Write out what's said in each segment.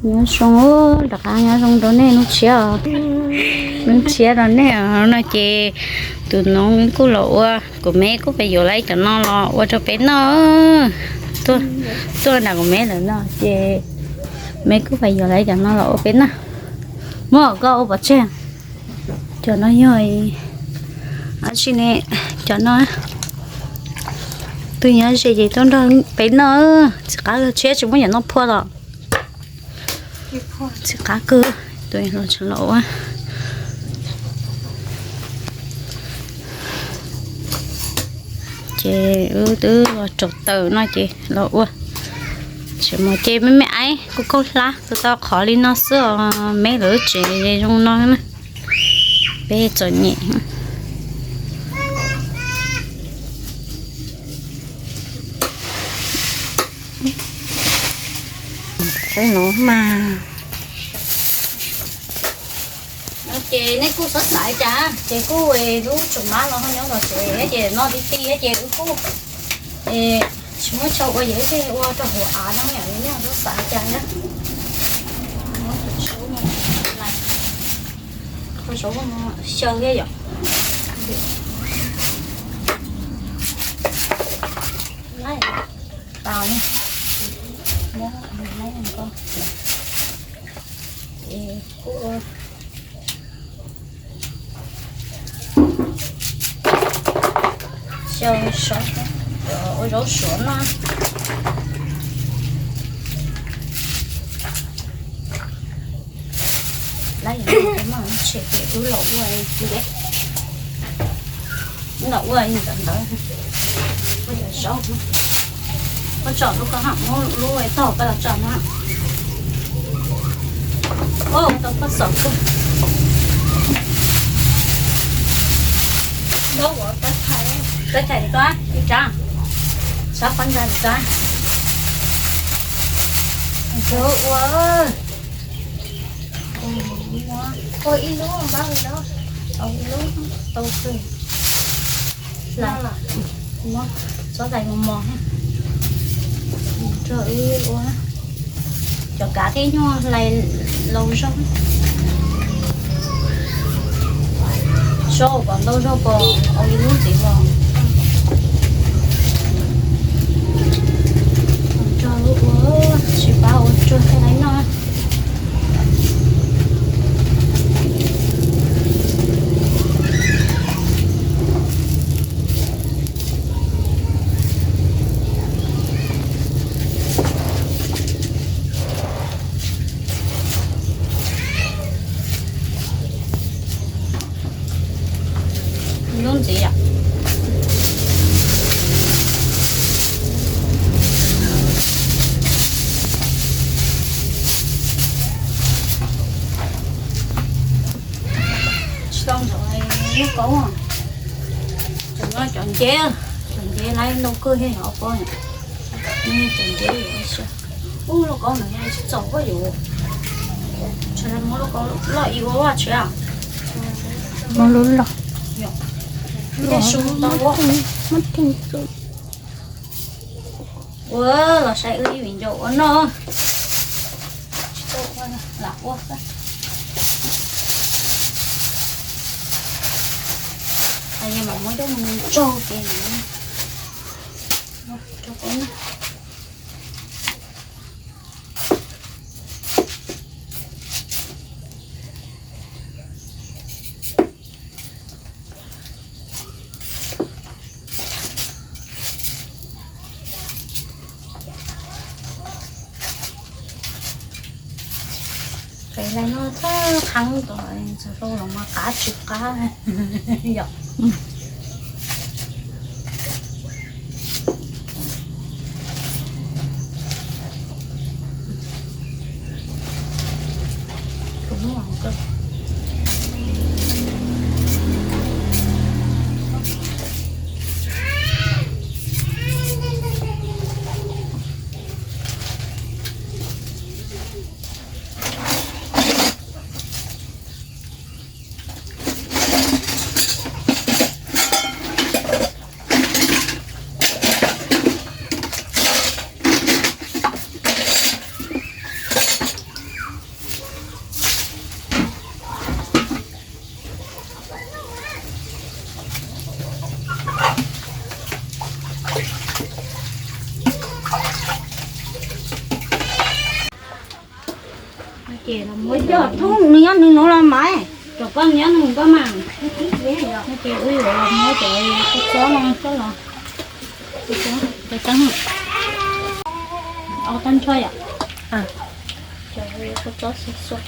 Nyob zoo, rov qab nyob zoo rau nej hnub tshiab, hnub tshiab rau nej no ces tus noov kuj los ua, kuv me kuj pais yuav lawv cov no los ua rau peb noj. Tuaj nram kuv me lawv no ces me kuj pais yuav lawv cov no los ua peb noj. Muab koj ua pov tseg. Cov no yog, a tsis ne, cov no tus nyob ze ces tuaj nrog peb noj. Txiv qab tshiab tsis muab cov no phua los, txiv qab kawg, tus los tseem los ua. Ces wb twb los tsaus taws no ces los ua. Tseem mus ces me me aib kuj kaub hlab, tus tau qhov li no xwb os, me lawv tsev zoo no na. Peb txom nyem. Saib nuav mas. Ces nej kuj xav xav cas ces kuj lub tseem mab los ho nyob los tsev ces no ti ti ces wb kuj tsis muab tsau ua, yog ib teg ua rau hauv av no yom, nej xav xav cas na. Qhov saud xyaw thiab yom. Tau, muab, ces kuj xyaw saud, ua zaub suav no. Lawv yog muaj tshem ces wb los ua, wb los ua ntawd ntawd, ua cov zaub. Koj tsom lub koj ha, muab lub tog koj los tsom no. Ua tau koj xom kawg. Koj thaiv koj ib tsab, sab qab ntsa koj. Ua, ua ib lub npab li no, ua ib lub tau kawg. Muab txhob hlais mos mos, rau wb ua cov kav thiab nyuj hlais laus zog. Sau kom ntau zog kom ua ib lub ntxiv los. Rau wb ua, tsis pab ua tsuag thiaj li noj. Lub ntxiv yom. Tsis tau ntxuav lub kaub. Cov no cov nceb, cov nceb lawv ntau kawg thiab os pog. Cov nceb ub, lub kaub no tsis txaus pob yus. Muab lub kaub loj ib ua vaj tsev. Muab lub loj. Tej su tau. Ua los saib wb ib viv ncaus ua noj. Lam ua xwb. Yog mam muab coj mus tsaug ces rau qab. Qe lawv no thab qhab tom txog rau los mas qab tsis qab yom. Ces los muab coj thoob nws nyob nws nuav los mas. Rau koj nyob nws koj mas. Ces wb yuav los muab cov kua txob no coj los. Au tag nrho yom. Cov kua txob xua xua,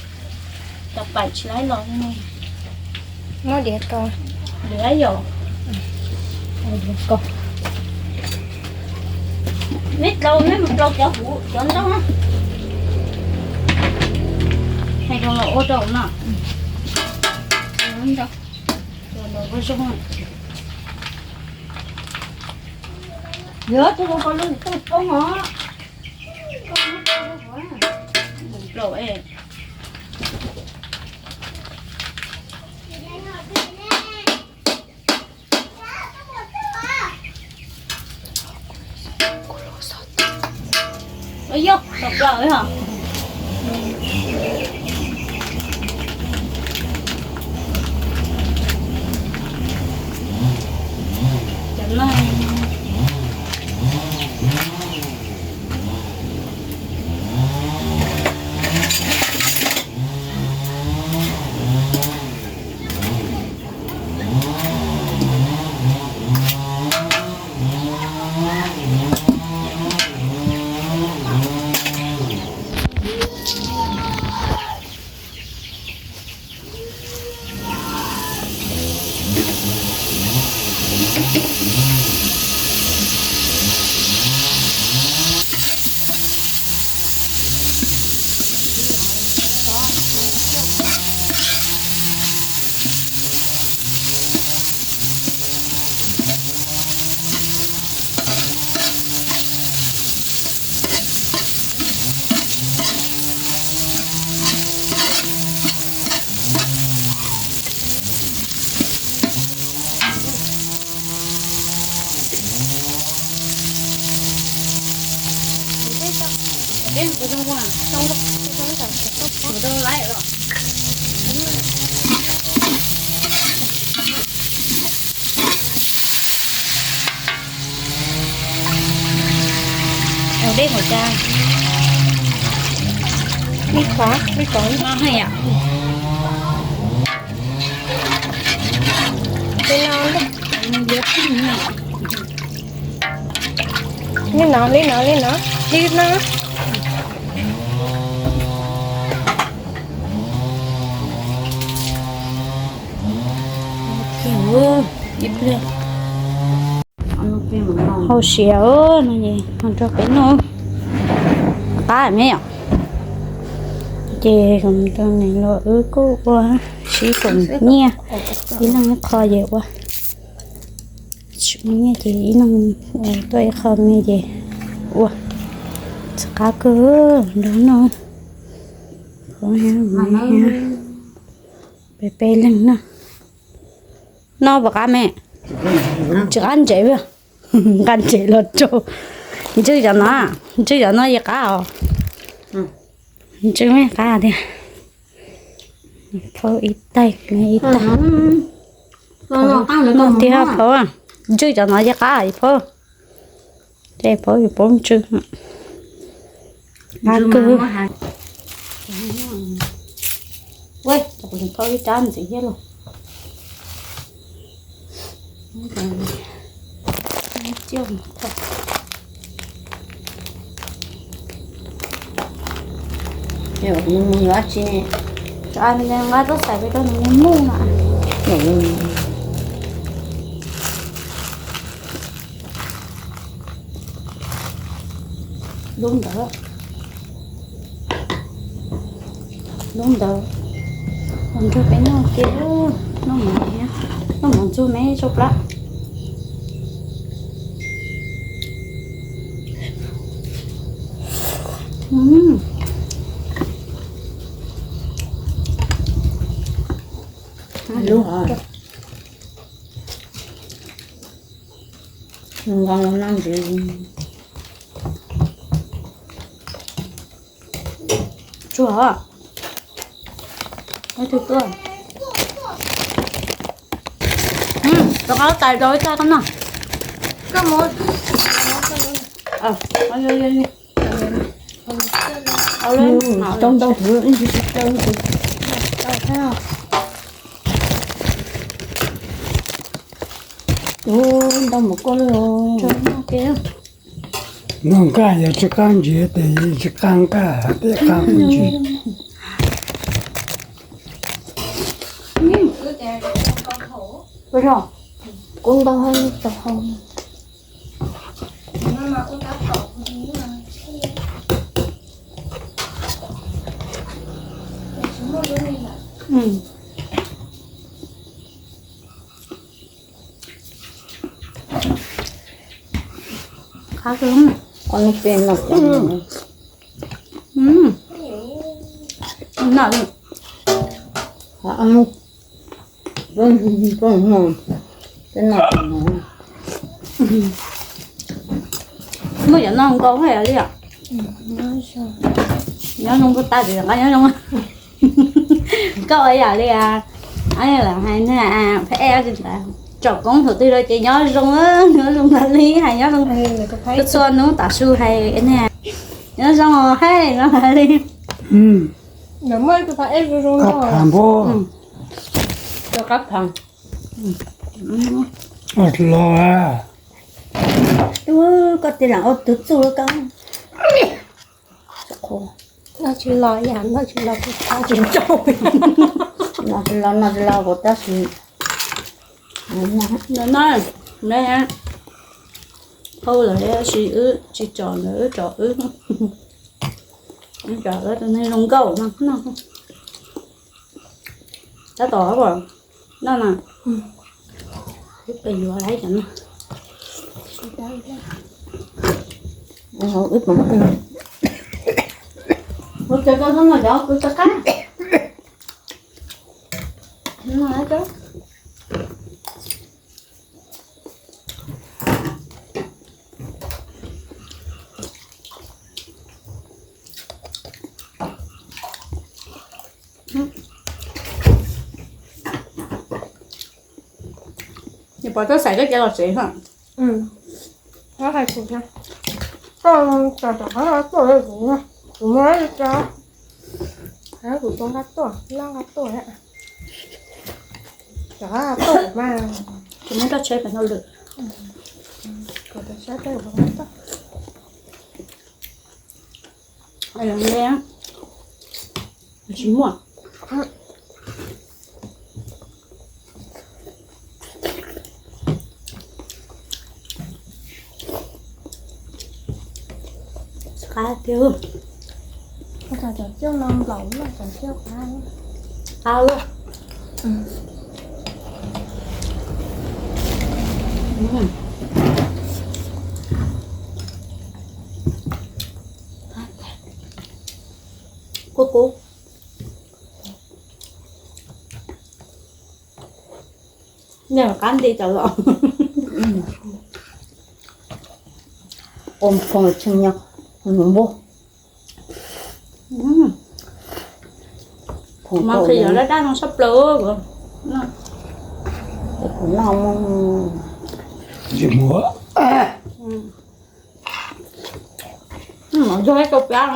cov paim tsis laib los. Muab diav rau. Diav yom. Diav ko. Neb dlau neb mus dlau cov huv cov ntoo na. Hais rau los ua rau no. Ntau. Cov ntau ua zoo. Yog tus ko lwm tus thoob os. Mus dlau es. Yog tau plaws os. Cov no. Dej hauv cas, dej qhov, dej qhov no hais yom. Li no, li no, li no, li no, li no. Ib pliag hau siav no es ho rau peb noj qab me yom. Ces kuv tus niam los wb kuj ua sib koom nyiaj, ib leeg ib qho ces ua, tsis muaj nyiaj ces ib leeg ua tuaj ib qho me ces ua, txaus qab kawg nrog noj. Peb peb leeg noj. Noj puas qab me? Tsis qab ntsev, nqa ntsev los rau. Ntswj cov no, ntswj cov no yeej qab os. Ntswj me qab tiag. Phauj ib taig, me ib taig. Noj tiag phauj, ntswj cov no yeej qab phauj. Ces phauj yuav paub ntswj. Qab kawg. Phauj ib rab ntxiv thiab los. Nqa tuaj xaiv peb rau nws muaj no. Lub ntawd, lub ntawd, ua nrog peb noj kiag, noj mov thiab, noj mov ntxuag me tsau plab. Lub nqa los noj ntxiv. Tsuag os. Ib tug tuaj. Rov qab tais rau ib tag koj noj. Koj mus. Tau ntau tus ib ntsis tsis tau tus. Tus ntau mus koj lawm. Noj nqaij yog tsis qab ntsis tes tsis qab nqaij, tej qab ntsis. Kuv ntau tau hau. Qab kawg. Ua lub peb no. Noj li. Muaj cov noj nkaus li os. Nyob zoo puag ta tsis nqa nyob zoo. Koj ua yam li lawv hais na, peb tsom koob thaum twg los ces nyob zoo, nyob zoo tas li, hais nyob zoo txhua hnub tav su hais na, nyob zoo hais no tas li. Los koj tej lam ua tus txuj koj. Noj tsis los yam, noj tsis los kuv tab tsis tau. Noj tsis los, noj tsis los kuv tab sis. No, hau lawm tab sis wb tsis tsom lawm, wb tsom wb. Tsom wb tus neeg zoo nkauj no. Tab tom noj na. Wb pes yuav lawm cov no. Ua cas koj txhob noj cov kuv txoj qab. Nws pom tuaj xaiv koj cov los tsev hos. Koj hais kuv, koj tau rov qab tuaj kuv, kuv muaj ib co, kuv tau nqa tuaj, laj nqa tuaj, rov qab tuaj kuv mas. Kuv muab koj tsheb pem hauj lwm. Kuv tau tsheb peb kuv nqa tuaj. Tsis muaj. Qab tiag. Cov coj no nplaum loj, cov coj qab. Qab loj. Qub qub. Noj qab nti tas los. Ua phoo tshee nyob nws npua. Mas qhia yog dab dab no sab plaws. Kuv noj mus tsis muaj. Mov ntxuag ib kau plab.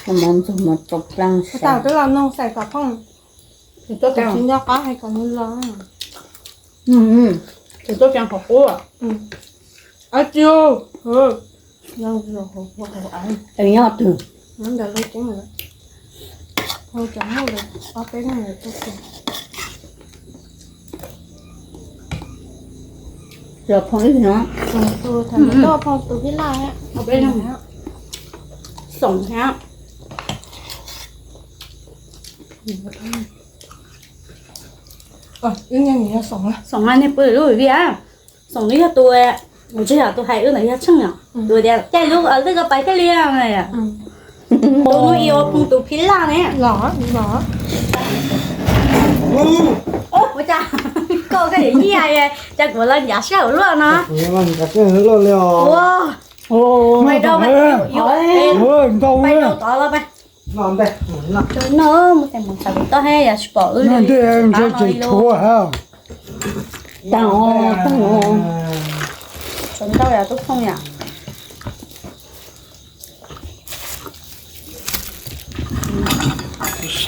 Mov ntxuag mov tau plab. Tau twb los nug xaim kom phooj, tsis nco qab hais kom nws los. Tsis tuaj ceev qhov qub. Ab tsi, nyob twg? Ntawd lub ceeb lawm, cov muaj lawm ob peb leeg lawm tuaj tsev. Los phoo ib no. Tus tham tus phoo tus phij laj, ob peb leeg. Xoom thiab. Xoom mas niag pw lub viv, Xoom nws yog tus, kuv tsis yog tus hais wb ntawd yog Tsheej os, tus tias caij lub lwj koj pais thiaj li. Tus hnub ib ua phoo tus phij laj ne. Ua cas koj koj niam nyiaj, cas kuv los ncav sij hawm luaj no. Ua, pais rau, pais rau tod los pais. No mus tes mus xav kuv toj he yog tsis pom wb li. Tag os, tag os. Ntau yam tub phooj yam.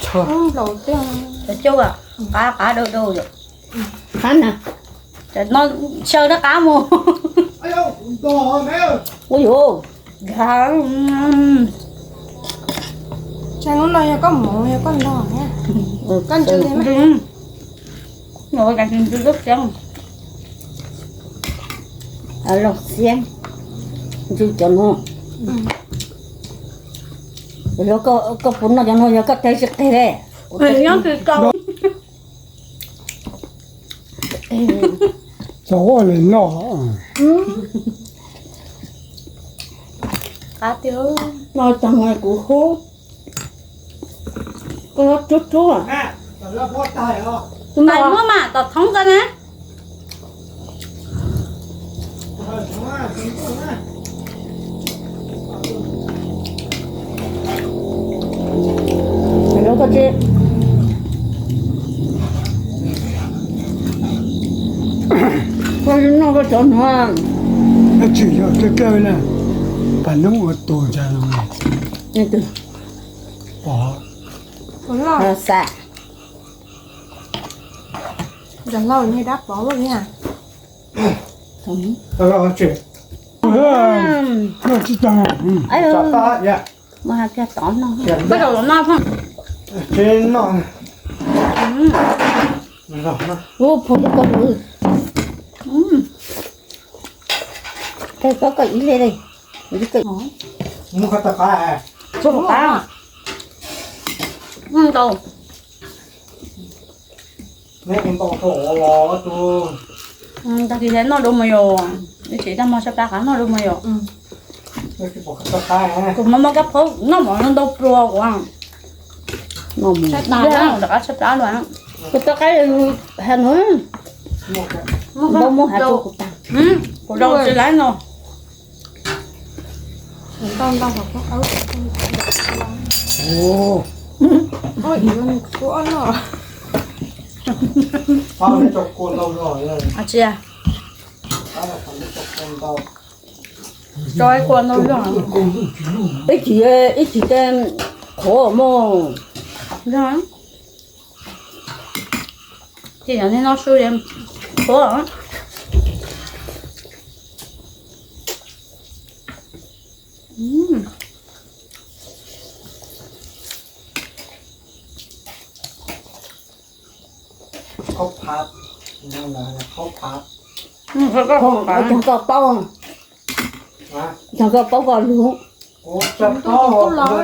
Cov cauj qab qab dau dau yom. Qab na. Cov no xyaw rov qab mus. Ua yuav. Lub no yog koj mus yog koj nrog, koj ntsw thiab. Ntxwg lub xeeb, lub xeeb, ntsw cov no. Yog koj puas noj cov no, yog koj teb tsis qig li. Txog ua li no. Qab tiag, no tag kuv hub. Koj rub rub. Tus no muab mas tom thoob ntawd na. Koj tsis, koj noj koj cov no. Koj tsis yog dawb dawb na, pas noob ua tus ntsa no. Pom. Pom loj. Xav. Cov laus niag dab pov li. Tsis tau. Mus hais kiag tod no. Koj zaum los noj phooj. Tsis noj. Ub, phooj ywg koj, koj koj ib li li. Mus koj tau qab. Tau qab. Ntau. Tag kis noj dua mus yom, ib chim tag hmo tshaib plab qab noj dua mus yom. Kuv hmov hmov kab phaub noj mov ntau pluag kuv. Rov qab tshaib plab dua. Kuv tau qab has no. Kuv rau tsis laiv no. Tsis, tso kua ntau zog. Ib chim, ib chim tej qhuav mog. Ces yog nej noj su li qhuav. Khaub phav, khaub phav. Cog koj paub, cog koj paub koj lug. Kuv tsis paub, kuv